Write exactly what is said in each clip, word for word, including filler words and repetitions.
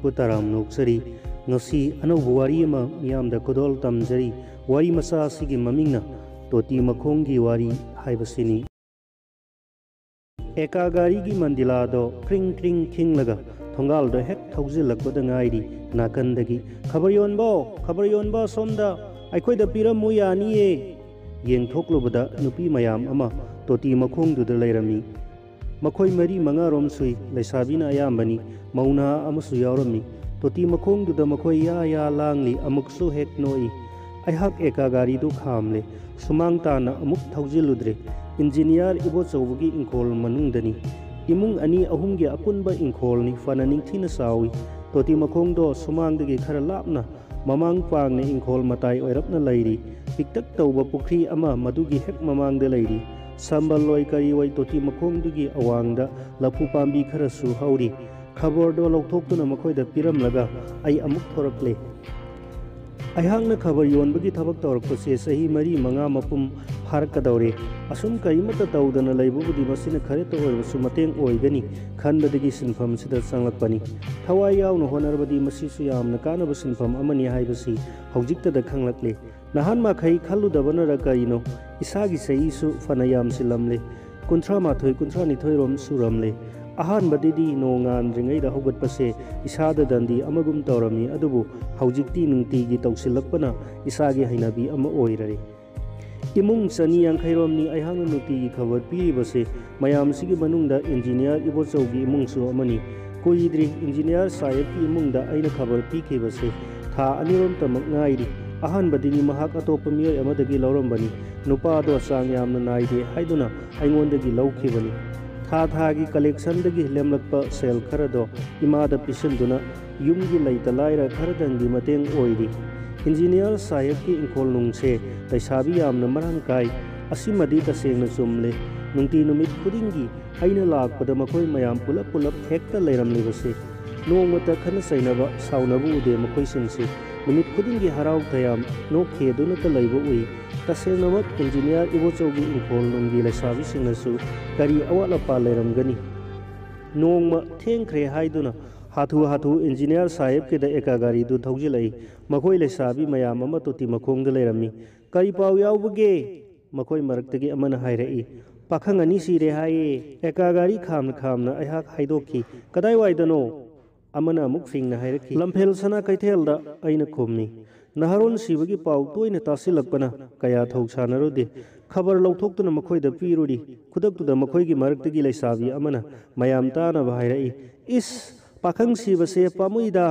ꯄꯨ ꯇꯔꯥꯝꯅ ꯑꯣꯛꯆꯔꯤ꯫ ꯉꯁꯤ ꯑꯅꯧꯕ ꯋꯥꯔꯤ ꯑꯃ ꯃꯤꯌꯥꯝꯗ ꯈꯨꯗꯣꯜ ꯇꯝꯖꯔꯤ꯫ ꯋꯥꯔꯤ ꯃꯆꯥ ꯑꯁꯤꯒꯤ ꯃꯃꯤꯡꯅ ꯇꯣꯇꯤ ꯃꯈꯣꯡꯒꯤ ꯋꯥꯔꯤ ꯍꯥꯏꯕꯁꯤꯅꯤ꯫ ꯑꯦꯀꯥ ꯒꯥꯔꯤꯒꯤ ꯃꯟꯗꯤꯂꯥꯗꯣ ꯀ꯭ꯔꯤꯡ ꯀ꯭ꯔꯤꯡ ꯈꯤꯡꯂꯒ ꯊꯣꯡꯒꯥꯜꯗꯣ ꯍꯦꯛ ꯊꯧꯖꯤꯜꯂꯛꯄꯗ ꯉꯥꯏꯔꯤ꯫ ꯅꯥꯀꯟꯗꯒꯤ, "ꯈꯕꯔ ꯌꯣꯟꯕꯣ, ꯈꯕꯔ ꯌꯣꯟꯕ, ꯁꯣꯝꯗ ꯑꯩꯈꯣꯏꯗ ꯄꯤꯔꯝꯃꯨ, ꯌꯥꯅꯤꯌꯦ!" ꯌꯦꯡꯊꯣꯛꯂꯨꯕꯗ ꯅꯨꯄꯤ ꯃꯌꯥꯝ ꯑꯃ ꯇꯣꯇꯤ ꯃꯈꯣꯡꯗꯨꯗ ꯂꯩꯔꯝꯃꯤ꯫ ꯃꯈꯣꯏ ꯃꯔꯤ ꯃꯉꯥꯔꯣꯝ ꯁꯨꯏ, ꯂꯩꯁꯥꯕꯤꯅ ꯑꯌꯥꯝꯕꯅꯤ, ꯃꯧ ꯅꯍꯥ ꯑꯃꯁꯨ ꯌꯥꯎꯔꯝꯃꯤ꯫ ꯇꯣꯇꯤ ꯃꯈꯣꯡꯗꯨꯗ ꯃꯈꯣꯏ ꯌꯥ ꯌꯥ ꯂꯥꯡꯂꯤ, ꯑꯃꯨꯛꯁꯨ ꯍꯦꯛ ꯅꯣꯛꯏ꯫ ꯑꯩꯍꯥꯛ ꯑꯦꯀꯥ ꯒꯥꯔꯤꯗꯨ ꯈꯥꯝꯂꯦ꯫ ꯁꯨꯃꯥꯡ ꯇꯥꯅ ꯑꯃꯨꯛ ꯊꯧꯖꯤꯜꯂꯨꯗ꯭ꯔꯦ꯫ ꯏꯟꯖꯤꯅꯤꯌꯥꯔ ꯏꯕꯣꯆꯧꯕꯒꯤ ꯏꯪꯈꯣꯜ ꯃꯅꯨꯡꯗꯅꯤ꯫ ꯏꯃꯨꯡ ꯑꯅꯤ ꯑꯍꯨꯝꯒꯤ ꯑꯄꯨꯟꯕ ꯏꯪꯈꯣꯜꯅꯤ, ꯐꯅ ꯅꯤꯡꯊꯤꯅ ꯆꯥꯎꯏ꯫ ꯇꯣꯇꯤ ꯃꯈꯣꯡꯗꯣ ꯁꯨꯃꯥꯡꯗꯒꯤ ꯈꯔ ꯂꯥꯞꯅ ꯃꯃꯥꯡ ꯄꯥꯡꯅ ꯏꯪꯈꯣꯜ ꯃꯇꯥꯏ ꯑꯣꯏꯔꯞꯅ ꯂꯩꯔꯤ꯫ ꯄꯤꯛꯇꯛ ꯇꯧꯕ ꯄꯨꯈ꯭ꯔꯤ ꯑꯃ ꯃꯗꯨꯒꯤ ꯍꯦꯛ ꯃꯃꯥꯡꯗ ꯂꯩꯔꯤ꯫ ꯁꯝꯕꯜ ꯑꯣꯏ ꯀꯔꯤ ꯑꯣꯏ ꯇꯣꯇꯤ ꯃꯈꯣꯡꯗꯨꯒꯤ ꯑꯋꯥꯡꯗ ꯂꯐꯨ ꯄꯥꯝꯕꯤ ꯈꯔꯁꯨ ꯍꯧꯔꯤ꯫ ꯈꯕꯔꯗꯣ ꯂꯧꯊꯣꯛꯇꯨꯅ ꯃꯈꯣꯏꯗ ꯄꯤꯔꯝꯂꯒ ꯑꯩ ꯑꯃꯨꯛ ꯊꯣꯔꯛꯂꯦ꯫ ꯑꯩꯍꯥꯛꯅ ꯈꯕꯔ ꯌꯣꯟꯕꯒꯤ ꯊꯕꯛ ꯇꯧꯔꯛꯄꯁꯦ ꯆꯍꯤ ꯃꯔꯤ ꯃꯉꯥ ꯃꯄꯨꯝ ꯐꯥꯔꯛꯀꯗꯧꯔꯦ꯫ ꯑꯁꯨꯝ ꯀꯔꯤꯃꯠꯇ ꯇꯧꯗꯅ ꯂꯩꯕꯕꯨꯗꯤ ꯃꯁꯤꯅ ꯈꯔꯇ ꯑꯣꯏꯔꯕꯁꯨ ꯃꯇꯦꯡ ꯑꯣꯏꯒꯅꯤ ꯈꯟꯕꯗꯒꯤ ꯁꯤꯟꯐꯝꯁꯤꯗ ꯆꯪꯂꯛꯄꯅꯤ꯫ ꯊꯋꯥꯏ ꯌꯥꯎꯅ ꯍꯣꯠꯅꯔꯕꯗꯤ ꯃꯁꯤꯁꯨ ꯌꯥꯝꯅ ꯀꯥꯟꯅꯕ ꯁꯤꯟꯐꯝ ꯑꯃꯅꯤ ꯍꯥꯏꯕꯁꯤ ꯍꯧꯖꯤꯛꯇꯗ ꯈꯪꯂꯛꯂꯦ꯫ ꯅꯍꯥꯟ ꯃꯈꯩ ꯈꯜꯂꯨꯗꯕꯅꯔ ꯀꯔꯤꯅꯣ, ꯏꯁꯥꯒꯤ ꯆꯍꯤꯁꯨ ꯐꯅ ꯌꯥꯝꯁꯤꯜꯂꯝꯂꯦ꯫ ꯀꯨꯟꯊ꯭ꯔꯥ ꯃꯥꯊꯣꯏ, ꯀꯨꯟꯊ꯭ꯔꯥ ꯅꯤꯊꯣꯏꯔꯣꯝ ꯁꯨꯔꯝꯂꯦ꯫ ꯑꯍꯥꯟꯕꯗꯗꯤ ꯅꯣꯡ ꯉꯥꯟꯗ꯭ꯔꯤꯉꯩꯗ ꯍꯧꯒꯠꯄꯁꯦ ꯏꯁꯥꯗ ꯗꯟꯗꯤ ꯑꯃꯒꯨꯝ ꯇꯧꯔꯝꯃꯤ, ꯑꯗꯨꯕꯨ ꯍꯧꯖꯤꯛꯇꯤ ꯅꯨꯡꯇꯤꯒꯤ ꯇꯧꯁꯤꯜꯂꯛꯄꯅ ꯏꯁꯥꯒꯤ ꯍꯩꯅꯕꯤ ꯑꯃ ꯑꯣꯏꯔꯔꯦ꯫ ꯏꯃꯨꯡ ꯆꯅꯤ ꯌꯥꯡꯈꯩꯔꯣꯝꯅꯤ ꯑꯩꯍꯥꯛꯅ ꯅꯨꯡꯇꯤꯒꯤ ꯈꯕꯔ ꯄꯤꯔꯤꯕꯁꯦ꯫ ꯃꯌꯥꯝꯁꯤꯒꯤ ꯃꯅꯨꯡꯗ ꯏꯟꯖꯤꯅꯤꯌꯥꯔ ꯏꯕꯣꯆꯧꯒꯤ ꯏꯃꯨꯡꯁꯨ ꯑꯃꯅꯤ꯫ ꯀꯨꯏꯗ꯭ꯔꯤ ꯏꯟꯖꯤꯅꯤꯌꯥꯔ ꯁꯥꯍꯦꯕꯀꯤ ꯏꯃꯨꯡꯗ ꯑꯩꯅ ꯈꯕꯔ ꯄꯤꯈꯤꯕꯁꯦ꯫ ꯊꯥ ꯑꯅꯤꯔꯣꯝꯇꯃꯛ ꯉꯥꯏꯔꯤ꯫ ꯑꯍꯥꯟꯕꯗꯗꯤ ꯃꯍꯥꯛ ꯑꯇꯣꯞꯄ ꯃꯤꯑꯣꯏ ꯑꯃꯗꯒꯤ ꯂꯧꯔꯝꯕꯅꯤ꯫ ꯅꯨꯄꯥꯗꯣ ꯆꯥꯡ ꯌꯥꯝꯅ ꯅꯥꯏꯗꯦ ꯍꯥꯏꯗꯨꯅ ꯑꯩꯉꯣꯟꯗꯒꯤ ꯂꯧꯈꯤꯕꯅꯤ꯫ ꯊꯥ ꯊꯥꯒꯤ ꯀꯂꯦꯛꯁꯟꯗꯒꯤ ꯂꯦꯝꯂꯛꯄ ꯁꯦꯜ ꯈꯔꯗꯣ ꯏꯃꯥꯗ ꯄꯤꯁꯤꯟꯗꯨꯅ ꯌꯨꯝꯒꯤ ꯂꯩꯇ ꯂꯥꯏꯔ ꯈꯔꯗꯪꯒꯤ ꯃꯇꯦꯡ ꯑꯣꯏꯔꯤ꯫ ꯏꯟꯖꯤꯅꯤꯌꯥꯔ ꯁꯥꯍꯦꯕꯀꯤ ꯏꯪꯈꯣꯜ ꯅꯨꯡꯁꯦ ꯂꯩꯁꯥꯕꯤ ꯌꯥꯝꯅ ꯃꯔꯥꯡ ꯀꯥꯏ꯫ ꯑꯁꯤꯃꯗꯤ ꯇꯁꯦꯡꯅ ꯆꯨꯝꯂꯦ꯫ ꯅꯨꯡꯇꯤ ꯅꯨꯃꯤꯠ ꯈꯨꯗꯤꯡꯒꯤ ꯑꯩꯅ ꯂꯥꯛꯄꯗ ꯃꯈꯣꯏ ꯃꯌꯥꯝ ꯄꯨꯂꯞ ꯄꯨꯂꯞ ꯍꯦꯛꯇ ꯂꯩꯔꯝꯂꯤꯕꯁꯦ꯫ ꯅꯣꯡꯃꯇ ꯈꯠꯅ ꯆꯩꯅꯕ, ꯁꯥꯎꯅꯕ ꯎꯗꯦ ꯃꯈꯣꯏꯁꯤꯡꯁꯦ꯫ ꯅꯨꯃꯤꯠ ꯈꯨꯗꯤꯡꯒꯤ ꯍꯔꯥꯎ ꯇꯌꯥꯝ ꯅꯣꯛꯈꯤꯗꯨꯅꯇ ꯂꯩꯕ ꯎꯏ꯫ ꯇꯁꯦꯡꯅꯃꯛ ꯏꯟꯖꯤꯅꯤꯌꯥꯔ ꯏꯕꯣꯆꯧꯒꯤ ꯏꯪꯈꯣꯜ ꯅꯨꯡꯒꯤ ꯂꯩꯁꯥꯕꯤꯁꯤꯡꯅꯁꯨ ꯀꯔꯤ ꯑꯋꯥꯠ ꯑꯄꯥ ꯂꯩꯔꯝꯒꯅꯤ? ꯅꯣꯡꯃ ꯊꯦꯡꯈ꯭ꯔꯦ ꯍꯥꯏꯗꯨꯅ ꯍꯥꯊꯨ ꯍꯥꯊꯨ ꯏꯟꯖꯤꯅꯤꯌꯥꯔ ꯁꯥꯍꯦꯕꯀꯤꯗ ꯑꯦꯀꯥ ꯒꯥꯔꯤꯗꯨ ꯊꯧꯖꯤꯜꯂꯛꯏ꯫ ꯃꯈꯣꯏ ꯂꯩꯁꯥꯕꯤ ꯃꯌꯥꯝ ꯑꯃ ꯇꯣꯇꯤ ꯃꯈꯣꯡꯗ ꯂꯩꯔꯝꯃꯤ꯫ "ꯀꯔꯤ ꯄꯥꯎ ꯌꯥꯎꯕꯒꯦ?" ꯃꯈꯣꯏ ꯃꯔꯛꯇꯒꯤ ꯑꯃꯅ ꯍꯥꯏꯔꯛꯏ꯫ "ꯄꯥꯈꯪ ꯑꯅꯤ ꯁꯤꯔꯦ ꯍꯥꯏꯌꯦ꯫ ꯑꯦꯀꯥ ꯒꯥꯔꯤ ꯈꯥꯝꯅ ꯈꯥꯝꯅ ꯑꯩꯍꯥꯛ ꯍꯥꯏꯗꯣꯛꯈꯤ꯫ "ꯀꯗꯥꯏꯋꯥꯏꯗꯅꯣ?" ꯑꯃꯅ ꯑꯃꯨꯛ ꯐꯤꯡꯅ ꯍꯥꯏꯔꯛꯈꯤ꯫ "ꯂꯝꯐꯦꯜ ꯁꯅꯥ ꯀꯩꯊꯦꯜꯗ," ꯑꯩꯅ ꯈꯨꯝꯃꯤ꯫ "ꯅꯍꯥꯔꯣꯟ ꯁꯤꯕꯒꯤ ꯄꯥꯎ ꯇꯣꯏꯅ ꯇꯥꯁꯤꯜꯂꯛꯄꯅ ꯀꯌꯥ ꯊꯧ ꯁꯥꯟꯅꯔꯨꯗꯦ꯫ ꯈꯕꯔ ꯂꯧꯊꯣꯛꯇꯨꯅ ꯃꯈꯣꯏꯗ ꯄꯤꯔꯨꯔꯤ꯫ ꯈꯨꯗꯛꯇꯨꯗ ꯃꯈꯣꯏꯒꯤ ꯃꯔꯛꯇꯒꯤ ꯂꯩꯁꯥꯕꯤ ꯑꯃꯅ ꯃꯌꯥꯝ ꯇꯥꯅꯕ ꯍꯥꯏꯔꯛꯏ, 'ꯏꯁ! ꯄꯥꯈꯪ ꯁꯤꯕꯁꯦ ꯄꯥꯝꯃꯨꯏꯗ꯫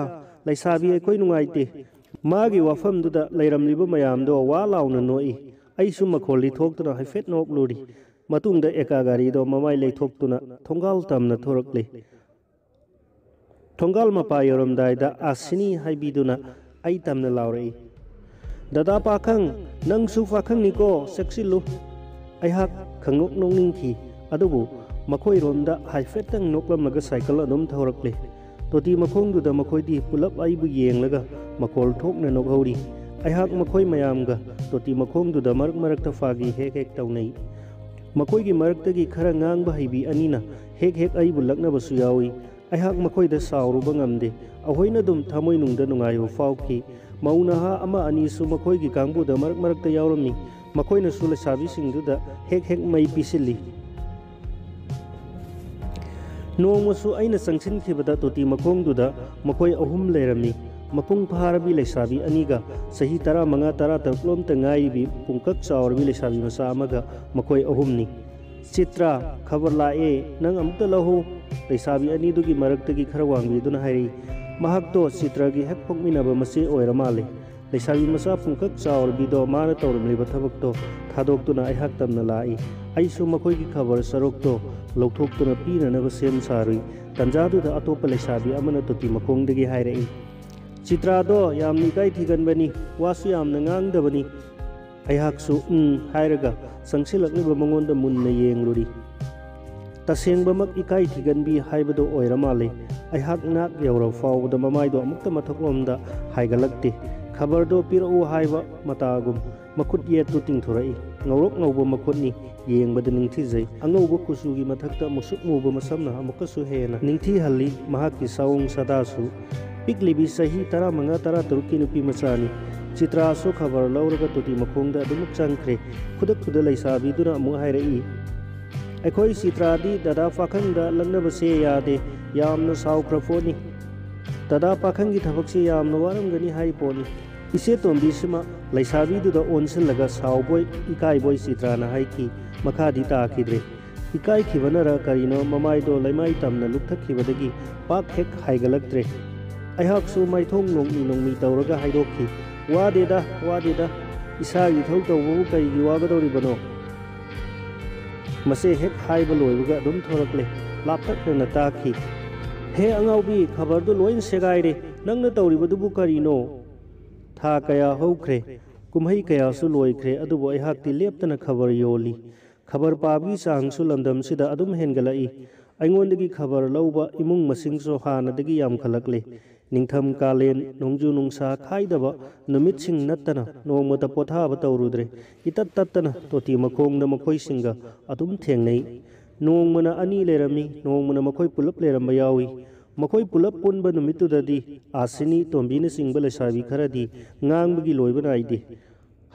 ꯂꯩꯁꯥꯕꯤ ꯑꯩꯈꯣꯏ ꯅꯨꯡꯉꯥꯏꯇꯦ.'" ꯃꯥꯒꯤ ꯋꯥꯐꯝꯗꯨꯗ ꯂꯩꯔꯝꯂꯤꯕ ꯃꯌꯥꯝꯗꯣ ꯋꯥ ꯂꯥꯎꯅ ꯅꯣꯛꯏ꯫ ꯑꯩꯁꯨ ꯃꯈꯣꯜ ꯂꯤꯊꯣꯛꯇꯨꯅ ꯍꯥꯏꯐꯦꯠ ꯅꯣꯛꯂꯨꯔꯤ꯫ ꯃꯇꯨꯡꯗ ꯑꯦꯀꯥ ꯒꯥꯔꯤꯗꯣ ꯃꯃꯥꯏ ꯂꯩꯊꯣꯛꯇꯨꯅ ꯊꯣꯡꯒꯥꯜ ꯇꯝꯅ ꯊꯣꯔꯛꯂꯤ꯫ ꯊꯣꯡꯒꯥꯜ ꯃꯄꯥ ꯌꯧꯔꯝꯗꯥꯏꯗ "ꯑꯥꯁꯤꯅꯤ" ꯍꯥꯏꯕꯤꯗꯨꯅ ꯑꯩ ꯇꯝꯅ ꯂꯥꯎꯔꯛꯏ꯫ "ꯗꯗꯥ ꯄꯥꯈꯪ, ꯅꯪꯁꯨ ꯄꯥꯈꯪꯅꯤꯀꯣ, ꯆꯦꯛꯁꯤꯜꯂꯨ!" ꯑꯩꯍꯥꯛ ꯈꯪꯅꯣꯛ ꯅꯣꯛꯅꯤꯡꯈꯤ꯫ ꯑꯗꯨꯕꯨ ꯃꯈꯣꯏꯔꯣꯝꯗ ꯍꯥꯏꯐꯦꯠꯇꯪ ꯅꯣꯛꯂꯝꯂꯒ ꯁꯥꯏꯀꯜ ꯑꯗꯨꯝ ꯊꯧꯔꯛꯂꯦ꯫ ꯇꯣꯇꯤ ꯃꯈꯣꯡꯗꯨꯗ ꯃꯈꯣꯏꯗꯤ ꯄꯨꯂꯞ ꯑꯩꯕꯨ ꯌꯦꯡꯂꯒ ꯃꯈꯣꯜ ꯊꯣꯛꯅ ꯅꯣꯛꯍꯧꯔꯤ꯫ ꯑꯩꯍꯥꯛ ꯃꯈꯣꯏ ꯃꯌꯥꯝꯒ ꯇꯣꯇꯤ ꯃꯈꯣꯡꯗꯨꯗ ꯃꯔꯛ ꯃꯔꯛꯇ ꯐꯥꯒꯤ ꯍꯦꯛ ꯍꯦꯛ ꯇꯧꯅꯩ꯫ ꯃꯈꯣꯏꯒꯤ ꯃꯔꯛꯇꯒꯤ ꯈꯔ ꯉꯥꯡꯕ ꯍꯩꯕꯤ ꯑꯅꯤꯅ ꯍꯦꯛ ꯍꯦꯛ ꯑꯩꯕꯨ ꯂꯛꯅꯕꯁꯨ ꯌꯥꯎꯏ꯫ ꯑꯩꯍꯥꯛ ꯃꯈꯣꯏꯗ ꯁꯥꯎꯔꯨꯕ ꯉꯝꯗꯦ꯫ ꯑꯩꯈꯣꯏꯅ ꯑꯗꯨꯝ ꯊꯃꯣꯏꯅꯨꯡꯗ ꯅꯨꯡꯉꯥꯏꯕ ꯐꯥꯎꯈꯤ꯫ ꯃꯧ ꯅꯍꯥ ꯑꯃ ꯑꯅꯤꯁꯨ ꯃꯈꯣꯏꯒꯤ ꯀꯥꯡꯕꯨꯗ ꯃꯔꯛ ꯃꯔꯛꯇ ꯌꯥꯎꯔꯝꯃꯤ꯫ ꯃꯈꯣꯏꯅꯁꯨ ꯂꯩꯁꯥꯕꯤꯁꯤꯡꯗꯨꯗ ꯍꯦꯛ ꯍꯦꯛ ꯃꯩ ꯄꯤꯁꯤꯜꯂꯤ꯫ ꯅꯣꯡꯃꯁꯨ ꯑꯩꯅ ꯆꯪꯁꯤꯟꯈꯤꯕꯗ ꯇꯣꯇꯤ ꯃꯈꯣꯡꯗꯨꯗ ꯃꯈꯣꯏ ꯑꯍꯨꯝ ꯂꯩꯔꯝꯃꯤ꯫ ꯃꯄꯨꯡ ꯐꯥꯔꯕꯤ ꯂꯩꯁꯥꯕꯤ ꯑꯅꯤꯒ ꯆꯍꯤ ꯇꯔꯥꯃꯉꯥ, ꯇꯔꯥꯇꯔꯨꯛ ꯂꯣꯝꯇ ꯉꯥꯏꯔꯤꯕꯤ ꯄꯨꯡꯀꯛ ꯆꯥꯎꯔꯕꯤ ꯂꯩꯁꯥꯕꯤ ꯃꯆꯥ ꯑꯃꯒ ꯃꯈꯣꯏ ꯑꯍꯨꯝꯅꯤ꯫ "ꯆꯤꯇ꯭ꯔꯥ, ꯈꯕꯔ ꯂꯥꯛꯑꯦ, ꯅꯪ ꯑꯃꯨꯛꯇ ꯂꯧꯍꯧ", ꯂꯩꯁꯥꯕꯤ ꯑꯅꯤꯗꯨꯒꯤ ꯃꯔꯛꯇꯒꯤ ꯈꯔ ꯋꯥꯡꯕꯤꯗꯨꯅ ꯍꯥꯏꯔꯛꯏ꯫ ꯃꯍꯥꯛꯇꯣ ꯆꯤꯇ꯭ꯔꯥꯒꯤ ꯍꯦꯛ ꯄꯣꯛꯃꯤꯟꯅꯕ ꯃꯆꯦ ꯑꯣꯏꯔ ꯃꯥꯜꯂꯦ꯫ ꯂꯩꯁꯥꯕꯤ ꯃꯆꯥ ꯄꯨꯡꯀꯛ ꯆꯥꯎꯔꯕꯤꯗꯣ ꯃꯥꯅ ꯇꯧꯔꯝꯂꯤꯕ ꯊꯕꯛꯇꯣ ꯊꯥꯗꯣꯛꯇꯨꯅ ꯑꯩꯍꯥꯛ ꯇꯝꯅ ꯂꯥꯛꯏ꯫ ꯑꯩꯁꯨ ꯃꯈꯣꯏꯒꯤ ꯈꯕꯔ ꯁꯔꯨꯛꯇꯣ ꯂꯧꯊꯣꯛꯇꯨꯅ ꯄꯤꯅꯅꯕ ꯁꯦꯝ ꯁꯥꯔꯨꯏ꯫ ꯇꯟꯖꯥꯗꯨꯗ ꯑꯇꯣꯞꯄ ꯂꯩꯁꯥꯕꯤ ꯑꯃꯅ ꯇꯣꯇꯤ ꯃꯈꯣꯡꯗꯒꯤ ꯍꯥꯏꯔꯛꯏ, "ꯆꯤꯇ꯭ꯔꯥꯗꯣ ꯌꯥꯝꯅ ꯏꯀꯥꯏ ꯊꯤꯒꯟꯕꯅꯤ, ꯋꯥꯁꯨ ꯌꯥꯝꯅ ꯉꯥꯡꯗꯕꯅꯤ"꯫ ꯑꯩꯍꯥꯛꯁꯨ "ꯎꯝ" ꯍꯥꯏꯔꯒ ꯆꯪꯁꯤꯜꯂꯛꯂꯤꯕ ꯃꯉꯣꯟꯗ ꯃꯨꯟꯅ ꯌꯦꯡꯂꯨꯔꯤ꯫ ꯇꯁꯦꯡꯕꯃꯛ ꯏꯀꯥꯏ ꯊꯤꯒꯟꯕꯤ ꯍꯥꯏꯕꯗꯣ ꯑꯣꯏꯔ ꯃꯥꯜꯂꯦ꯫ ꯑꯩꯍꯥꯛ ꯅꯥꯛ ꯌꯧꯔ ꯐꯥꯎꯕꯗ ꯃꯃꯥꯏꯗꯣ ꯑꯃꯨꯛꯇ ꯃꯊꯛꯂꯣꯝꯗ ꯍꯥꯏꯒꯠꯂꯛꯇꯦ꯫ ꯈꯕꯔꯗꯣ ꯄꯤꯔꯛꯎ ꯍꯥꯏꯕ ꯃꯇꯥꯒꯨꯝ ꯃꯈꯨꯠ ꯌꯦꯠꯇꯨ ꯇꯤꯡꯊꯣꯔꯛꯏ꯫ ꯉꯧꯔꯣꯛ ꯉꯧꯕ ꯃꯈꯨꯠꯅꯤ, ꯌꯦꯡꯕꯗ ꯅꯤꯡꯊꯤꯖꯩ꯫ ꯑꯉꯧꯕ ꯀꯨꯆꯨꯒꯤ ꯃꯊꯛꯇ ꯃꯨꯁꯨꯛ ꯃꯨꯕ ꯃꯁꯝꯅ ꯑꯃꯨꯛꯀꯁꯨ ꯍꯦꯟꯅ ꯅꯤꯡꯊꯤꯍꯜꯂꯤ꯫ ꯃꯍꯥꯛꯀꯤ ꯁꯑꯣꯡ ꯁꯥꯗꯥꯁꯨ꯫ ꯄꯤꯛꯂꯤꯕꯤ ꯆꯍꯤ ꯇꯔꯥꯃꯉꯥ ꯇꯔꯥꯇꯔꯨꯛꯀꯤ ꯅꯨꯄꯤ ꯃꯆꯥꯅꯤ꯫ ꯆꯤꯇ꯭ꯔꯥꯁꯨ ꯈꯕꯔ ꯂꯧꯔꯒ ꯇꯣꯇꯤ ꯃꯈꯣꯡꯗ ꯑꯗꯨꯃꯛ ꯆꯪꯈ꯭ꯔꯦ꯫ ꯈꯨꯗꯛꯇꯨꯗ ꯂꯩꯁꯥꯕꯤꯗꯨꯅ ꯑꯃꯨꯛ ꯍꯥꯏꯔꯛꯏ, "ꯑꯩꯈꯣꯏ ꯆꯤꯇ꯭ꯔꯥꯗꯤ ꯗꯗꯥ ꯄꯥꯈꯪꯗ ꯂꯛꯅꯕꯁꯦ ꯌꯥꯗꯦ, ꯌꯥꯝꯅ ꯁꯥꯎꯈ꯭ꯔ ꯄꯣꯠꯅꯤ꯫ ꯗꯗꯥ ꯄꯥꯈꯪꯒꯤ ꯊꯕꯛꯁꯦ ꯌꯥꯝꯅ ꯋꯥꯔꯝꯒꯅꯤ ꯍꯥꯏ ꯄꯣꯠꯅꯤ"꯫ ꯏꯆꯦ ꯇꯣꯝꯕꯤꯁꯤꯃ ꯂꯩꯁꯥꯕꯤꯗꯨꯗ ꯑꯣꯟꯁꯤꯜꯂꯒ ꯁꯥꯎꯕꯣꯏ ꯏꯀꯥꯏꯕꯣꯏ ꯆꯤꯇ꯭ꯔꯥꯅ ꯍꯥꯏꯈꯤ꯫ ꯃꯈꯥꯗꯤ ꯇꯥꯈꯤꯗ꯭ꯔꯦ꯫ ꯏꯀꯥꯏꯈꯤꯕꯅꯔ ꯀꯔꯤꯅꯣ ꯃꯃꯥꯏꯗꯣ ꯂꯩꯃꯥꯏ ꯇꯝꯅ ꯂꯨꯞꯊꯈꯤꯕꯗꯒꯤ ꯄꯥꯛ ꯍꯦꯛ ꯍꯥꯏꯒꯠꯂꯛꯇ꯭ꯔꯦ꯫ ꯑꯩꯍꯥꯛꯁꯨ ꯃꯥꯏꯊꯣꯡ ꯅꯣꯡꯃꯤ ꯅꯣꯡꯃꯤ ꯇꯧꯔꯒ ꯍꯥꯏꯗꯣꯛꯈꯤ, "ꯋꯥꯗꯦꯗ, ꯋꯥꯗꯦꯗ, ꯏꯁꯥꯒꯤ ꯏꯊꯧ ꯇꯧꯕꯕꯨ ꯀꯔꯤꯒꯤ ꯋꯥꯒꯗꯧꯔꯤꯕꯅꯣ?" ꯃꯁꯦ ꯍꯦꯛ ꯍꯥꯏꯕ ꯂꯣꯏꯕꯒ ꯑꯗꯨꯝ ꯊꯣꯔꯛꯂꯦ꯫ ꯂꯥꯞꯇꯛꯅꯅ ꯇꯥꯈꯤ, "ꯍꯦ ꯑꯉꯥꯎꯕꯤ, ꯈꯕꯔꯗꯨ ꯂꯣꯏ ꯁꯦꯒꯥꯏꯔꯦ꯫ ꯅꯪꯅ ꯇꯧꯔꯤꯕꯗꯨꯕꯨ ꯀꯔꯤꯅꯣ?" ꯊꯥ ꯀꯌꯥ ꯍꯧꯈ꯭ꯔꯦ, ꯀꯨꯝꯍꯩ ꯀꯌꯥꯁꯨ ꯂꯣꯏꯈ꯭ꯔꯦ, ꯑꯗꯨꯕꯨ ꯑꯩꯍꯥꯛꯇꯤ ꯂꯦꯞꯇꯅ ꯈꯕꯔ ꯌꯣꯜꯂꯤ꯫ ꯈꯕꯔ ꯄꯥꯕꯒꯤ ꯆꯥꯡꯁꯨ ꯂꯝꯗꯝꯁꯤꯗ ꯑꯗꯨꯝ ꯍꯦꯟꯒꯠꯂꯛꯏ꯫ ꯑꯩꯉꯣꯟꯗꯒꯤ ꯈꯕꯔ ꯂꯧꯕ ꯏꯃꯨꯡ ꯃꯁꯤꯡꯁꯨ ꯍꯥꯟꯅꯗꯒꯤ ꯌꯥꯝꯈꯠꯂꯛꯂꯦ꯫ ꯅꯤꯡꯊꯝ ꯀꯥꯂꯦꯟ, ꯅꯣꯡꯖꯨ ꯅꯨꯡꯁꯥ ꯈꯥꯏꯗꯕ ꯅꯨꯃꯤꯠꯁꯤꯡ ꯅꯠꯇꯅ ꯅꯣꯡꯃꯇ ꯄꯣꯊꯥꯕ ꯇꯧꯔꯨꯗ꯭ꯔꯦ꯫ ꯏꯇꯠ ꯇꯠꯇꯅ ꯇꯣꯇꯤ ꯃꯈꯣꯡꯗ ꯃꯈꯣꯏꯁꯤꯡꯒ ꯑꯗꯨꯝ ꯊꯦꯡꯅꯩ꯫ ꯅꯣꯡꯃꯅ ꯑꯅꯤ ꯂꯩꯔꯝꯃꯤ, ꯅꯣꯡꯃꯅ ꯃꯈꯣꯏ ꯄꯨꯂꯞ ꯂꯩꯔꯝꯕ ꯌꯥꯎꯏ꯫ ꯃꯈꯣꯏ ꯄꯨꯂꯞ ꯄꯨꯟꯕ ꯅꯨꯃꯤꯠꯇꯨꯗꯗꯤ ꯑꯥꯁꯤꯅꯤ, ꯇꯣꯝꯕꯤꯅꯆꯤꯡꯕ ꯂꯩꯁꯥꯕꯤ ꯈꯔꯗꯤ ꯉꯥꯡꯕꯒꯤ ꯂꯣꯏꯕ ꯅꯥꯏꯗꯦ꯫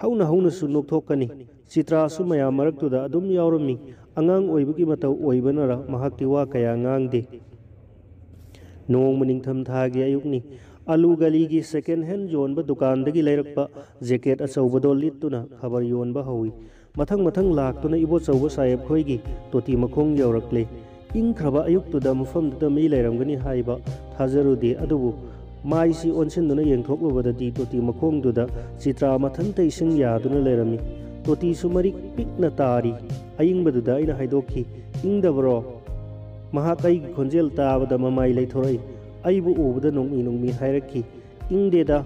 ꯍꯧꯅ ꯍꯧꯅꯁꯨ ꯅꯣꯛꯊꯣꯛꯀꯅꯤ꯫ ꯆꯤꯇ꯭ꯔꯥꯁꯨ ꯃꯌꯥꯝ ꯃꯔꯛꯇꯨꯗ ꯑꯗꯨꯝ ꯌꯥꯎꯔꯝꯃꯤ꯫ ꯑꯉꯥꯡ ꯑꯣꯏꯕꯒꯤ ꯃꯇꯧ ꯑꯣꯏꯕꯅꯔ ꯃꯍꯥꯛꯇꯤ ꯋꯥ ꯀꯌꯥ ꯉꯥꯡꯗꯦ꯫ ꯅꯣꯡꯃ ꯅꯤꯡꯊꯝꯊꯥꯒꯤ ꯑꯌꯨꯛꯅꯤ꯫ ꯑꯂꯨ ꯒꯂꯤꯒꯤ second hand ꯌꯣꯟꯕ ꯗꯨꯀꯥꯟꯗꯒꯤ ꯂꯩꯔꯛꯄ ꯖꯦꯀꯦꯠ ꯑꯆꯧꯕꯗꯣ ꯂꯤꯠꯇꯨꯅ ꯈꯕꯔ ꯌꯣꯟꯕ ꯍꯧꯏ꯫ ꯃꯊꯪ ꯃꯊꯪ ꯂꯥꯛꯇꯨꯅ ꯏꯕꯣꯆꯧꯕ ꯁꯥꯍꯦꯕ ꯈꯣꯏꯒꯤ ꯇꯣꯇꯤ ꯃꯈꯣꯡ ꯌꯧꯔꯛꯂꯦ꯫ ꯏꯪꯈ꯭ꯔꯕ ꯑꯌꯨꯛꯇꯨꯗ ꯃꯐꯝꯗꯨꯗ ꯃꯤ ꯂꯩꯔꯝꯒꯅꯤ ꯍꯥꯏꯕ ꯊꯥꯖꯔꯨꯗꯦ, ꯑꯗꯨꯕꯨ ꯃꯥꯏꯁꯤ ꯑꯣꯟꯁꯤꯟꯗꯨꯅ ꯌꯦꯡꯊꯣꯛꯂꯨꯕꯗꯗꯤ ꯇꯣꯇꯤ ꯃꯈꯣꯡꯗꯨꯗ ꯆꯤꯇ꯭ꯔꯥ ꯃꯊꯟꯇ ꯏꯁꯤꯡ ꯌꯥꯗꯨꯅ ꯂꯩꯔꯝꯃꯤ꯫ ꯇꯣꯇꯤꯁꯨ ꯃꯔꯤꯛ ꯄꯤꯛꯅ ꯇꯥꯔꯤ꯫ ꯑꯏꯪꯕꯗꯨꯗ ꯑꯩꯅ ꯍꯥꯏꯗꯣꯛꯈꯤ, "ꯏꯪꯗꯕ꯭ꯔꯣ?" ꯃꯍꯥꯛ ꯑꯩꯒꯤ ꯈꯣꯟꯖꯦꯜ ꯇꯥꯕꯗ ꯃꯃꯥꯏ ꯂꯩꯊꯣꯔꯛꯏ꯫ ꯑꯩꯕꯨ ꯎꯕꯗ ꯅꯣꯡꯃꯤ ꯅꯣꯡꯃꯤ ꯍꯥꯏꯔꯛꯈꯤ, "ꯏꯪꯗꯦꯗ"꯫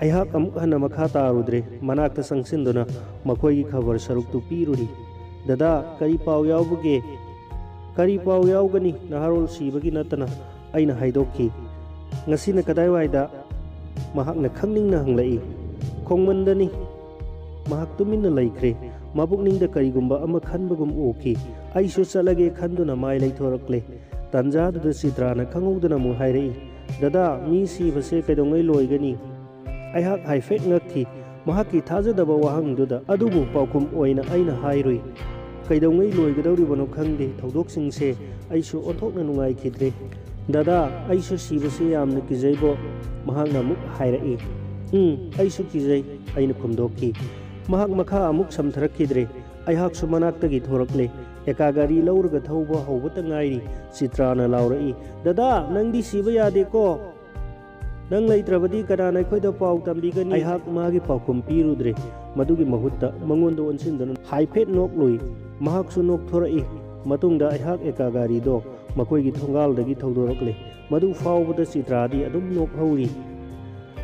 ꯑꯩꯍꯥꯛ ꯑꯃꯨꯛ ꯍꯟꯅ ꯃꯈꯥ ꯇꯥꯔꯨꯗ꯭ꯔꯦ꯫ ꯃꯅꯥꯛꯇ ꯆꯪꯁꯤꯟꯗꯨꯅ ꯃꯈꯣꯏꯒꯤ ꯈꯕꯔ ꯁꯔꯨꯛꯇꯨ ꯄꯤꯔꯨꯔꯤ꯫ "ꯗꯗꯥ, ꯀꯔꯤ ꯄꯥꯎ ꯌꯥꯎꯕꯒꯦ?" "ꯀꯔꯤ ꯄꯥꯎ ꯌꯥꯎꯒꯅꯤ? ꯅꯍꯥꯔꯣꯜ ꯁꯤꯕꯒꯤ ꯅꯠꯇꯅ", ꯑꯩꯅ ꯍꯥꯏꯗꯣꯛꯈꯤ꯫ "ꯉꯁꯤꯅ ꯀꯗꯥꯏꯋꯥꯏꯗ?" ꯃꯍꯥꯛꯅ ꯈꯪꯅꯤꯡꯅ ꯍꯪꯂꯛꯏ꯫ "ꯈꯣꯡꯃꯟꯗꯅꯤ꯫" ꯃꯍꯥꯛ ꯇꯨꯃꯤꯟꯅ ꯂꯩꯈ꯭ꯔꯦ꯫ ꯃꯄꯨꯛꯅꯤꯡꯗ ꯀꯔꯤꯒꯨꯝꯕ ꯑꯃ ꯈꯟꯕꯒꯨꯝ ꯎꯈꯤ꯫ "ꯑꯩꯁꯨ ꯆꯠꯂꯒꯦ" ꯈꯟꯗꯨꯅ ꯃꯥꯏ ꯂꯩꯊꯣꯔꯛꯂꯦ꯫ ꯇꯥꯟꯖꯥꯗꯨꯗ ꯆꯤꯇ꯭ꯔꯥꯅ ꯈꯪꯍꯧꯗꯅ ꯑꯃꯨꯛ ꯍꯥꯏꯔꯛꯏ, "ꯗꯗꯥ, ꯃꯤ ꯁꯤꯕꯁꯦ ꯀꯩꯗꯧꯉꯩ ꯂꯣꯏꯒꯅꯤ?" ꯑꯩꯍꯥꯛ ꯍꯥꯏꯐꯦꯠ ꯉꯛꯈꯤ꯫ ꯃꯍꯥꯛꯀꯤ ꯊꯥꯖꯗꯕ ꯋꯥꯍꯪꯗꯨꯗ, ꯑꯗꯨꯕꯨ ꯄꯥꯎꯈꯨꯝ ꯑꯣꯏꯅ ꯑꯩꯅ ꯍꯥꯏꯔꯨꯏ꯫ "ꯀꯩꯗꯧꯉꯩ ꯂꯣꯏꯒꯗꯧꯔꯤꯕꯅꯣ ꯈꯪꯗꯦ ꯊꯧꯗꯣꯛꯁꯤꯡꯁꯦ꯫ ꯑꯩꯁꯨ ꯑꯣꯟꯊꯣꯛꯅ ꯅꯨꯡꯉꯥꯏꯈꯤꯗ꯭ꯔꯦ꯫" "ꯗꯗꯥ, ꯑꯩꯁꯨ ꯁꯤꯕꯁꯦ ꯌꯥꯝꯅ ꯀꯤꯖꯩꯕꯣ꯫" ꯃꯍꯥꯛꯅ ꯑꯃꯨꯛ ꯍꯥꯏꯔꯛꯏ꯫ "ꯎꯝ, ꯑꯩꯁꯨ ꯀꯤꯖꯩ," ꯑꯩꯅ ꯈꯨꯝꯗꯣꯛꯈꯤ꯫ ꯃꯍꯥꯛ ꯃꯈꯥ ꯑꯃꯨꯛ ꯁꯝꯊꯔꯛꯈꯤꯗ꯭ꯔꯦ꯫ ꯑꯩꯍꯥꯛꯁꯨ ꯃꯅꯥꯛꯇꯒꯤ ꯊꯣꯔꯛꯂꯦ꯫ ꯑꯦꯀꯥ ꯒꯥꯔꯤ ꯂꯧꯔꯒ ꯊꯧꯕ ꯍꯧꯕꯇ ꯉꯥꯏꯔꯤ꯫ ꯆꯤꯇ꯭ꯔꯥꯅ ꯂꯥꯎꯔꯛꯏ, "ꯗꯗꯥ, ꯅꯪꯗꯤ ꯁꯤꯕ ꯌꯥꯗꯦꯀꯣ꯫ ꯅꯪ ꯂꯩꯇ꯭ꯔꯕꯗꯤ ꯀꯅꯥꯅ ꯑꯩꯈꯣꯏꯗ ꯄꯥꯎ ꯇꯝꯕꯤꯒꯅꯤ?" ꯑꯩꯍꯥꯛ ꯃꯥꯒꯤ ꯄꯥꯎꯈꯨꯝ ꯄꯤꯔꯨꯗ꯭ꯔꯦ꯫ ꯃꯗꯨꯒꯤ ꯃꯍꯨꯠꯇ ꯃꯉꯣꯟꯗ ꯑꯣꯟꯁꯤꯟꯗꯨꯅ ꯍꯥꯏꯐꯦꯠ ꯅꯣꯛꯂꯨꯏ꯫ ꯃꯍꯥꯛꯁꯨ ꯅꯣꯛꯊꯣꯔꯛꯏ꯫ ꯃꯇꯨꯡꯗ ꯑꯩꯍꯥꯛ ꯑꯦꯀꯥ ꯒꯥꯔꯤꯗꯣ ꯃꯈꯣꯏꯒꯤ ꯊꯣꯡꯒꯥꯜꯗꯒꯤ ꯊꯧꯗꯣꯔꯛꯂꯦ꯫ ꯃꯗꯨ ꯐꯥꯎꯕꯗ ꯆꯤꯇ꯭ꯔꯥꯗꯤ ꯑꯗꯨꯝ ꯅꯣꯛꯍꯧꯔꯤ꯫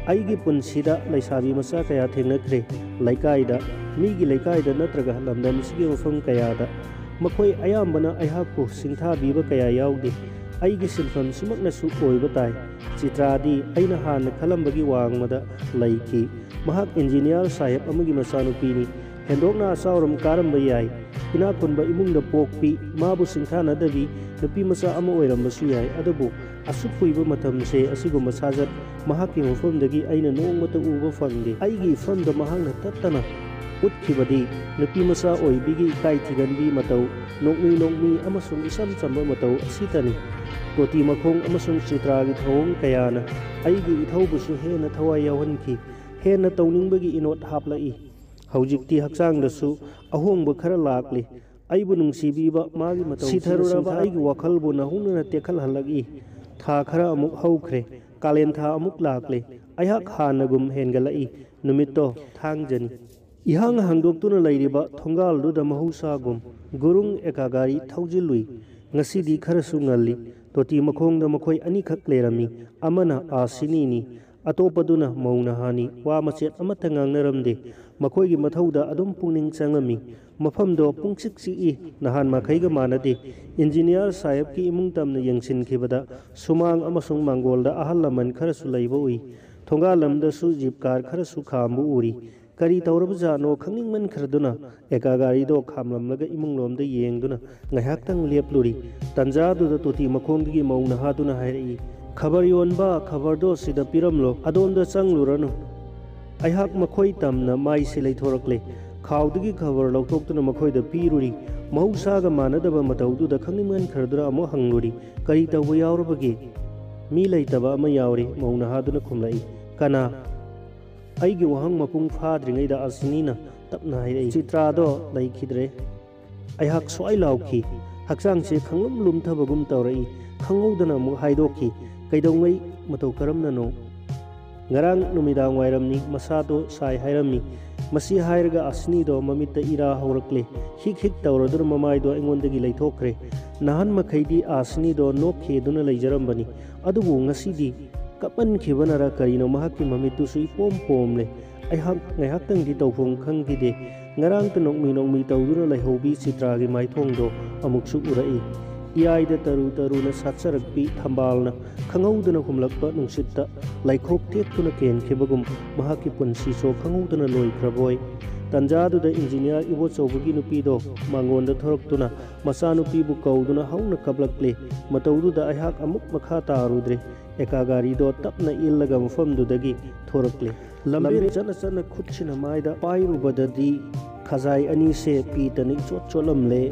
ꯑꯩꯒꯤ ꯄꯨꯟꯁꯤꯗ ꯂꯩꯁꯥꯕꯤ ꯃꯆꯥ ꯀꯌꯥ ꯊꯦꯡꯅꯈ꯭ꯔꯦ꯫ ꯂꯩꯀꯥꯏꯗ, ꯃꯤꯒꯤ ꯂꯩꯀꯥꯏꯗ ꯅꯠꯇ꯭ꯔꯒ ꯂꯝꯗꯝꯁꯤꯒꯤ ꯃꯐꯝ ꯀꯌꯥꯗ꯫ ꯃꯈꯣꯏ ꯑꯌꯥꯝꯕꯅ ꯑꯩꯍꯥꯛꯄꯨ ꯁꯤꯡꯊꯥꯕꯤꯕ ꯀꯌꯥ ꯌꯥꯎꯗꯦ꯫ ꯑꯩꯒꯤ ꯁꯤꯟꯐꯝꯁꯤꯃꯛꯅꯁꯨ ꯑꯣꯏꯕ ꯇꯥꯏ꯫ ꯆꯤꯇ꯭ꯔꯥꯗꯤ ꯑꯩꯅ ꯍꯥꯟꯅ ꯈꯜꯂꯝꯕꯒꯤ ꯋꯥꯡꯃꯗ ꯂꯩꯈꯤ꯫ ꯃꯍꯥꯛ ꯏꯟꯖꯤꯅꯤꯌꯥꯔ ꯁꯥꯍꯦꯕ ꯑꯃꯒꯤ ꯃꯆꯥꯅꯨꯄꯤꯅꯤ꯫ ꯍꯦꯟꯗꯣꯛꯅ ꯑꯆꯥꯎꯔꯝ ꯀꯥꯔꯝꯕ ꯌꯥꯏ꯫ ꯏꯅꯥꯛ ꯈꯨꯟꯕ ꯏꯃꯨꯡꯗ ꯄꯣꯛꯄꯤ, ꯃꯥꯕꯨ ꯁꯤꯡꯊꯥꯅꯗꯕꯤ ꯅꯨꯄꯤ ꯃꯆꯥ ꯑꯃ ꯑꯣꯏꯔꯝꯕꯁꯨ ꯌꯥꯏ꯫ ꯑꯗꯨꯕꯨ ꯑꯁꯨꯛ ꯀꯨꯏꯕ ꯃꯇꯝꯁꯦ ꯑꯁꯤꯒꯨꯝꯕ ꯁꯥꯖꯠ ꯃꯍꯥꯛꯀꯤ ꯃꯐꯝꯗꯒꯤ ꯑꯩꯅ ꯅꯣꯡꯃꯇ ꯎꯕ ꯐꯪꯗꯦ꯫ ꯑꯩꯒꯤ ꯏꯐꯝꯗ ꯃꯍꯥꯛꯅ ꯇꯠꯇꯅ ꯎꯠꯈꯤꯕꯗꯤ ꯅꯨꯄꯤ ꯃꯆꯥ ꯑꯣꯏꯕꯤꯒꯤ ꯏꯀꯥꯏ ꯊꯤꯒꯟꯕꯤ ꯃꯇꯧ, ꯅꯣꯛꯃꯤ ꯅꯣꯛꯃꯤ ꯑꯃꯁꯨꯡ ꯏꯆꯝ ꯆꯝꯕ ꯃꯇꯧ ꯑꯁꯤꯇꯅꯤ꯫ ꯇꯣꯇꯤ ꯃꯈꯣꯡ ꯑꯃꯁꯨꯡ ꯆꯤꯇ꯭ꯔꯥꯒꯤ ꯊꯧꯑꯣꯡ ꯀꯌꯥꯅ ꯑꯩꯒꯤ ꯏꯊꯧꯕꯨꯁꯨ ꯍꯦꯟꯅ ꯊꯋꯥꯏ ꯌꯥꯎꯍꯟꯈꯤ, ꯍꯦꯟꯅ ꯇꯧꯅꯤꯡꯕꯒꯤ ꯏꯅꯣꯠ ꯍꯥꯞꯂꯛꯏ꯫ ꯍꯧꯖꯤꯛꯇꯤ ꯍꯛꯆꯥꯡꯗꯁꯨ ꯑꯍꯣꯡꯕ ꯈꯔ ꯂꯥꯛꯂꯤ꯫ ꯑꯩꯕꯨ ꯅꯨꯡꯁꯤꯕꯤꯕ ꯃꯥꯒꯤ ꯃꯇꯧ ꯁꯤꯊꯔꯨꯔꯕ ꯑꯁꯤꯅ ꯑꯩꯒꯤ ꯋꯥꯈꯜꯕꯨ ꯅꯧꯍꯧꯅꯅ ꯇꯦꯛꯈꯠꯍꯜꯂꯛꯏ꯫ ꯊꯥ ꯈꯔ ꯑꯃꯨꯛ ꯍꯧꯈ꯭ꯔꯦ꯫ ꯀꯥꯂꯦꯟ ꯊꯥ ꯑꯃꯨꯛ ꯂꯥꯛꯂꯦ꯫ ꯑꯩꯍꯥꯛ ꯍꯥꯟꯅꯒꯨꯝ ꯍꯦꯟꯒꯠꯂꯛꯏ꯫ ꯅꯨꯃꯤꯠꯇꯣ ꯊꯥꯡꯖꯅꯤ꯫ ꯏꯍꯥꯡ ꯍꯥꯡꯗꯣꯛꯇꯨꯅ ꯂꯩꯔꯤꯕ ꯊꯣꯡꯒꯥꯜꯗꯨꯗ ꯃꯍꯧꯁꯥꯒꯨꯝ ꯒꯨꯔꯨꯡ ꯑꯦꯀꯥ ꯒꯥꯔꯤ ꯊꯧꯖꯤꯜꯂꯨꯏ꯫ ꯉꯁꯤꯗꯤ ꯈꯔꯁꯨ ꯉꯜꯂꯤ꯫ ꯇꯣꯇꯤ ꯃꯈꯣꯡꯗ ꯃꯈꯣꯏ ꯑꯅꯤꯈꯛ ꯂꯩꯔꯝꯃꯤ꯫ ꯑꯃꯅ ꯑꯥꯁꯤꯅꯤꯅꯤ, ꯑꯇꯣꯞꯄꯗꯨꯅ ꯃꯧ ꯅꯍꯥꯅꯤ꯫ ꯋꯥ ꯃꯆꯦꯠ ꯑꯃꯠꯇ ꯉꯥꯡꯅꯔꯝꯗꯦ꯫ ꯃꯈꯣꯏꯒꯤ ꯃꯊꯧꯗ ꯑꯗꯨꯝ ꯄꯨꯛꯅꯤꯡ ꯆꯪꯂꯝꯃꯤ꯫ ꯃꯐꯝꯗꯣ ꯄꯨꯡꯆꯤꯛ ꯆꯤꯛꯏ, ꯅꯍꯥꯟ ꯃꯈꯩꯒ ꯃꯥꯟꯅꯗꯦ꯫ ꯏꯟꯖꯤꯅꯤꯌꯥꯔ ꯁꯥꯍꯦꯕꯀꯤ ꯏꯃꯨꯡ ꯇꯝꯅ ꯌꯦꯡꯁꯤꯟꯈꯤꯕꯗ ꯁꯨꯃꯥꯡ ꯑꯃꯁꯨꯡ ꯃꯥꯡꯒꯣꯜꯗ ꯑꯍꯜ ꯂꯃꯟ ꯈꯔꯁꯨ ꯂꯩꯕ ꯎꯏ꯫ ꯊꯣꯡꯒꯥꯜ ꯑꯃꯗꯁꯨ ꯖꯤꯞ ꯀꯥꯔ ꯈꯔꯁꯨ ꯈꯥꯝꯕ ꯎꯔꯤ꯫ ꯀꯔꯤ ꯇꯧꯔꯕꯖꯥꯠꯅꯣ ꯈꯪꯅꯤꯡꯃꯟꯈ꯭ꯔꯗꯨꯅ ꯑꯦꯀꯥ ꯒꯥꯔꯤꯗꯣ ꯈꯥꯝꯂꯝꯂꯒ ꯏꯃꯨꯡꯂꯣꯝꯗ ꯌꯦꯡꯗꯨꯅ ꯉꯥꯏꯍꯥꯛꯇꯪ ꯂꯦꯞꯂꯨꯔꯤ꯫ ꯇꯟꯖꯥꯗꯨꯗ ꯇꯣꯇꯤ ꯃꯈꯣꯡꯗꯒꯤ ꯃꯧ ꯅꯍꯥꯗꯨꯅ ꯍꯥꯏꯔꯛꯏ, "ꯈꯕꯔ ꯌꯣꯟꯕ, ꯈꯕꯔꯗꯣ ꯁꯤꯗ ꯄꯤꯔꯝꯂꯣ, ꯑꯗꯣꯝꯗ ꯆꯪꯂꯨꯔꯅꯨ"꯫ ꯑꯩꯍꯥꯛ ꯃꯈꯣꯏ ꯇꯝꯅ ꯃꯥꯏꯁꯦ ꯂꯩꯊꯣꯔꯛꯂꯦ꯫ ꯈꯥꯎꯗꯒꯤ ꯈꯕꯔ ꯂꯧꯊꯣꯛꯇꯨꯅ ꯃꯈꯣꯏꯗ ꯄꯤꯔꯨꯔꯤ꯫ ꯃꯍꯧꯁꯥꯒ ꯃꯥꯟꯅꯗꯕ ꯃꯇꯧꯗꯨꯗ ꯈꯪꯅꯤꯡꯃꯟꯈ꯭ꯔꯗꯨꯅ ꯑꯃꯨꯛ ꯍꯪꯂꯨꯔꯤ, "ꯀꯔꯤ ꯇꯧꯕ ꯌꯥꯎꯔꯕꯒꯦ?" "ꯃꯤ ꯂꯩꯇꯕ ꯑꯃ ꯌꯥꯎꯔꯤ", ꯃꯧ ꯅꯍꯥꯗꯨꯅ ꯈꯨꯝꯂꯛꯏ꯫ "ꯀꯅꯥ?" ꯑꯩꯒꯤ ꯋꯥꯍꯪ ꯃꯄꯨꯡ ꯐꯥꯗ꯭ꯔꯤꯉꯩꯗ ꯑꯁꯤꯅꯤꯅ ꯇꯞꯅ ꯍꯥꯏꯔꯛꯏ, "ꯆꯤꯇ꯭ꯔꯥꯗꯣ ꯂꯩꯈꯤꯗ꯭ꯔꯦ"꯫ ꯑꯩꯍꯥꯛ ꯁ꯭ꯋꯥꯏ ꯂꯥꯎꯈꯤ꯫ ꯍꯛꯆꯥꯡꯁꯦ ꯈꯪꯂꯨꯝ ꯂꯨꯝꯊꯕꯒꯨꯝ ꯇꯧꯔꯛꯏ꯫ ꯈꯪꯍꯧꯗꯅ ꯑꯃꯨꯛ ꯍꯥꯏꯗꯣꯛꯈꯤ, "ꯀꯩꯗꯧꯉꯩ? ꯃꯇꯧ ꯀꯔꯝꯅꯅꯣ?" "ꯉꯔꯥꯡ ꯅꯨꯃꯤꯗꯥꯡ ꯋꯥꯏꯔꯝꯅꯤ, ꯃꯁꯥꯗꯣ ꯁꯥꯏ ꯍꯥꯏꯔꯝꯃꯤ"꯫ ꯃꯁꯤ ꯍꯥꯏꯔꯒ ꯑꯁꯅꯤꯗꯣ ꯃꯃꯤꯠꯇ ꯏꯔꯥ ꯍꯧꯔꯛꯂꯦ꯫ ꯍꯤꯛ ꯍꯤꯛ ꯇꯧꯔꯗꯨꯅ ꯃꯃꯥꯏꯗꯣ ꯑꯩꯉꯣꯟꯗꯒꯤ ꯂꯩꯊꯣꯛꯈ꯭ꯔꯦ꯫ ꯅꯍꯥꯟ ꯃꯈꯩꯗꯤ ꯑꯁꯅꯤꯗꯣ ꯅꯣꯛꯈꯤꯗꯨꯅ ꯂꯩꯖꯔꯝꯕꯅꯤ, ꯑꯗꯨꯕꯨ ꯉꯁꯤꯗꯤ ꯀꯞꯃꯟꯈꯤꯕꯅꯔ ꯀꯔꯤꯅꯣ ꯃꯍꯥꯛꯀꯤ ꯃꯃꯤꯠꯇꯨꯁꯨ ꯏꯄꯣꯝ ꯄꯣꯝꯂꯦ꯫ ꯑꯩꯍꯥꯛ ꯉꯥꯏꯍꯥꯛꯇꯪꯗꯤ ꯇꯧꯐꯝ ꯈꯪꯈꯤꯗꯦ꯫ ꯉꯔꯥꯡꯇ ꯅꯣꯛꯃꯤ ꯅꯣꯛꯃꯤ ꯇꯧꯗꯨꯅ ꯂꯩꯍꯧꯕꯤ ꯆꯤꯇ꯭ꯔꯥꯒꯤ ꯃꯥꯏꯊꯣꯡꯗꯣ ꯑꯃꯨꯛꯁꯨ ꯎꯔꯛꯏ꯫ ꯏꯌꯥꯏꯗ ꯇꯔꯨ ꯇꯔꯨꯅ ꯁꯥꯠꯆꯔꯛꯄꯤ ꯊꯝꯕꯥꯜꯅ ꯈꯪꯍꯧꯗꯅ ꯍꯨꯝꯂꯛꯄ ꯅꯨꯡꯁꯤꯠꯇ ꯂꯩꯈꯣꯛ ꯇꯦꯛꯇꯨꯅ ꯀꯦꯟꯈꯤꯕꯒꯨꯝ ꯃꯍꯥꯛꯀꯤ ꯄꯨꯟꯁꯤꯁꯨ ꯈꯪꯍꯧꯗꯅ ꯂꯣꯏꯈ꯭ꯔꯕꯣꯏ꯫ ꯇꯟꯖꯥꯗꯨꯗ ꯏꯟꯖꯤꯅꯤꯌꯥꯔ ꯏꯕꯣꯆꯧꯕꯒꯤ ꯅꯨꯄꯤꯗꯣ ꯃꯉꯣꯟꯗ ꯊꯣꯔꯛꯇꯨꯅ ꯃꯆꯥꯅꯨꯄꯤꯕꯨ ꯀꯧꯗꯨꯅ ꯍꯧꯅ ꯀꯞꯂꯛꯂꯦ꯫ ꯃꯇꯧꯗꯨꯗ ꯑꯩꯍꯥꯛ ꯑꯃꯨꯛ ꯃꯈꯥ ꯇꯥꯔꯨꯗ꯭ꯔꯦ꯫ ꯑꯦꯀꯥ ꯒꯥꯔꯤꯗꯣ ꯇꯞꯅ ꯏꯜꯂꯒ ꯃꯐꯝꯗꯨꯗꯒꯤ ꯊꯣꯔꯛꯂꯦ꯫ ꯂꯝꯕꯦꯟ ꯆꯠꯅ ꯆꯠꯅ ꯈꯨꯠꯁꯤꯅ ꯃꯥꯏꯗ ꯄꯥꯏꯔꯨꯕꯗꯗꯤ ꯈꯖꯥꯏ ꯑꯅꯤꯁꯦ ꯄꯤꯇꯅ ꯏꯆꯣꯠ ꯆꯣꯠꯂꯝꯂꯦ꯫